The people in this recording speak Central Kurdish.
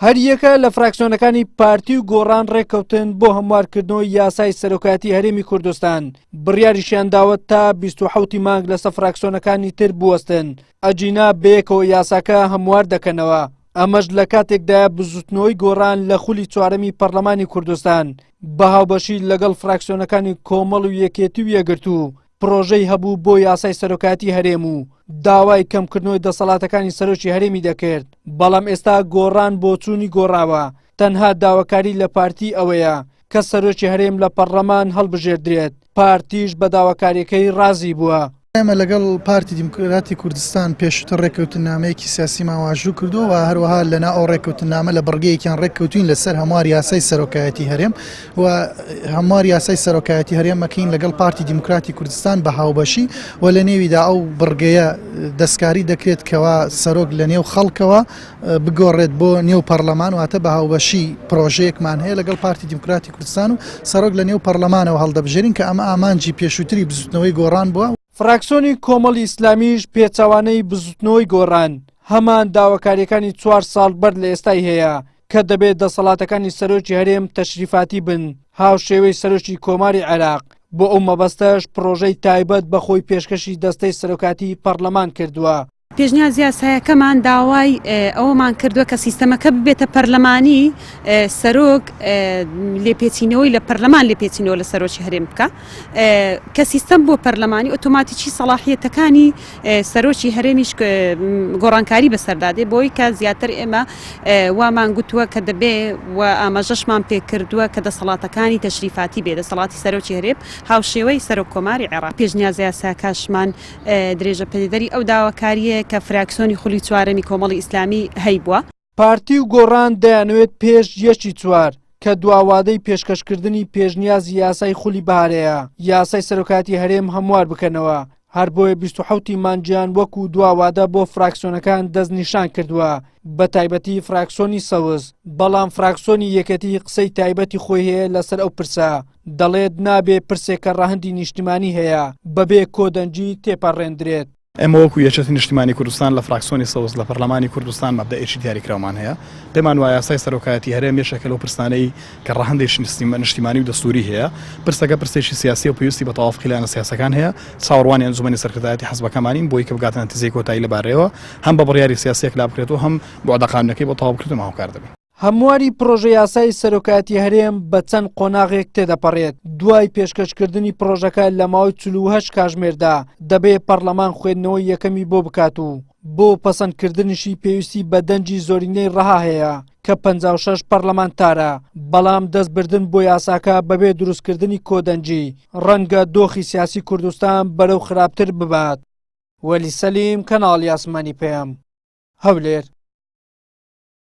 هەریەکە لە فراکسیۆنەکانی پارتی و گۆڕان ڕێککەوتن بۆ هەموارکردنەوەی یاسای سەرۆکایەتی هەرێمی کوردستان، بڕیاریشیان داوە تا 27 مانگ لەسەر فراکسیۆنەکانی تر بوەستن، ئەگینا بەیەکەوە یاساکە هەموار دەکەنەوە. ئەمەش لە کاتێکدایە بزوتنەوەی گۆڕان لە خولی چوارەمی پەرلەمانی کوردستان بە هاوبەشی لەگەڵ فراکسیۆنەکانی کۆمەڵ و یەکێتی و یەکگرتوو پڕۆژەی هەبوو بۆ یاسای سەرۆکایەتی هەرێم و داوای کەمکردنەوەی دەسەڵاتەکانی سەرۆکی هەرێمی دەکرد، بەڵام ئێستا گۆڕان بۆچوونی گۆڕاوە، تەنها داواکاری لە پارتی ئەوەیە کە سەرۆکی هەرێم لە پەڕلەمان هەڵبژێردرێت، پارتیش بە داواکاریەکەی ڕازی بووە. ئێمە لەگەڵ پارتی دیموکراتی کوردستان پێشووتر ڕێککەوتننامەیەکی سیاسیمان واژوو کردووە و هەروەها لەناو ئەو ڕێککەوتننامە لە بڕگەیەکیان ڕێککەوتوین لەسەر هەموار یاسای سەرۆکایەتی هەرێم و هەموار یاسای سەرۆکایەتی هەرێم مەکەین لەگەڵ پارتی دیموکراتی کوردستان بە هاوبەشی و لە نێویدا ئەو بڕگەیە دەستکاری دەکرێت کەوا سەرۆک لە نێو خەڵکەوە بگۆڕێت بۆ نێو پەرلەمان واتە بە هاوبەشی پرۆژەیەکمان هەیە لەگەڵ پارتی دیموکراتی کوردستان و سەرۆک لە نێو پەرلەمانەوە هەڵدەبژێرین کە ئەمە ئامانجی پێشووتری بزوتنەوەی گۆڕان بووە. فراکسۆنی کۆمەڵی ئیسلامیش پێچەوانەی بزوتنەوەی گۆڕان هەمان داواکاریەکانی چوار ساڵ بەر لە ئێستای هەیە کە دەبێت دەسەڵاتەکانی سەرۆکی هەرێم تەشریفاتی بن هاوشێوەی سەرۆکی کۆماری عێراق، بۆ ئەو مەبەستەش پڕۆژەی تایبەت بە خۆی پێشکەشی دەستەی سەرۆکاتی پەڕلەمان کردووە. پێشنیاز یاسایەکەمان داوای ئەوەمان کردووە کە سیستەمەکە ببێتە پەرلەمانی، سەرۆک لێپێچینەوەی لە پەرلەمان لێپێچینەوە لە سەرۆکی هەرێم بکە کە سیستەم بۆ پەرلەمانی ئۆتۆماتیکی سەڵاحیەتەکانی سەرۆکی هەرێمیش گۆڕانکاری بەسەردا دێ بۆی کە زیاتر ئێمە وامان گوتووە کە دەبێ و ئاماژەشمان پێکردووە کە دەسەڵاتەکانی تەشریفاتی بێ دەسەڵاتی سەرۆکی هەرێم هاوشێوەی سەرۆک کۆماری عێراق. پێشنیازەیاساکەشمان درێژەپێدەری ئەو داواکارییەیە کە فراکسۆنی خولی چوارەمی کۆمەڵی ئیسلامی هەیبووە. پارتی و گۆڕان دەیانەوێت پێش یەکی چوار کە دوا وادەی پێشکەشکردنی پێشنیازی یاسای خولی بەهارەیە، یاسای سەرۆکایەتی هەرێم هەموار بکەنەوە، هەر بۆیە 27 ی مانگیان وەکو دوا وادە بۆ فراکسیۆنەکان دەستنیشان کردووە، بەتایبەتی فراکسۆنی سەوز، بەڵام فراکسۆنی یەکێتی قسەی تایبەتی خۆی هەیە لەسەر ئەو پرسە، دەڵێت نابێ پرسێک کە ڕەهەندی نیشتیمانی هەیە بەبێ کۆدەنگی تێپەڕێندرێت. ئێمە وەکو یەکێتی نیشتیمانی کوردستان لە فراکسۆنی سەوز لە پەرلەمانی کوردستان مەبدەئێکی دیاریکراومان هەیە، پێمان وایە یاسای سەرۆکایەتی هەرێم یەکێکە لەو پرسانەی کە ڕەهەندێکی نیشتیمانی و دەستووری هەیە، پرسەکە پرسێکی سیاسیە و پێویستی بە تەوافقی لایەنە سیاسەکان هەیە، چاوەڕوانی ئەنجومەنی سەرکردایەتی حزبەکەمانین بۆی کە بگاتە نەتیجەی کۆتایی لەبارەیەوە، هەم بە بڕیاری سیاسی یەکلا بکرێت و هەم بوعدە قانونەکەی بۆ تەواو بکرێت و ئێمە هاوکار دەبین. هەمواری پڕۆژەیاسای سەرۆکایەتی هەرێم بە چەند قۆناغێک تێدەپەڕێت، دوای پێشکەشکردنی پڕۆژەکە لە ماوەی 48 کاژمێردا دەبێ پەڕلەمان خوێندنەوەی یەکەمی بۆ بکات و بۆ پەسەندکردنیشی پێویستی بە دەنگی زۆرینەی ڕەها هەیە کە 56 پەڕلەمانتارە، بەڵام دەستبردن بۆ یاساکە بەبێ دروستکردنی کۆدەنگی ڕەنگە دۆخی سیاسی کوردستان بەرەو خراپتر ببات. وەلی سەلیم، کەناڵی ئاسمانی پەیام، هەولێر.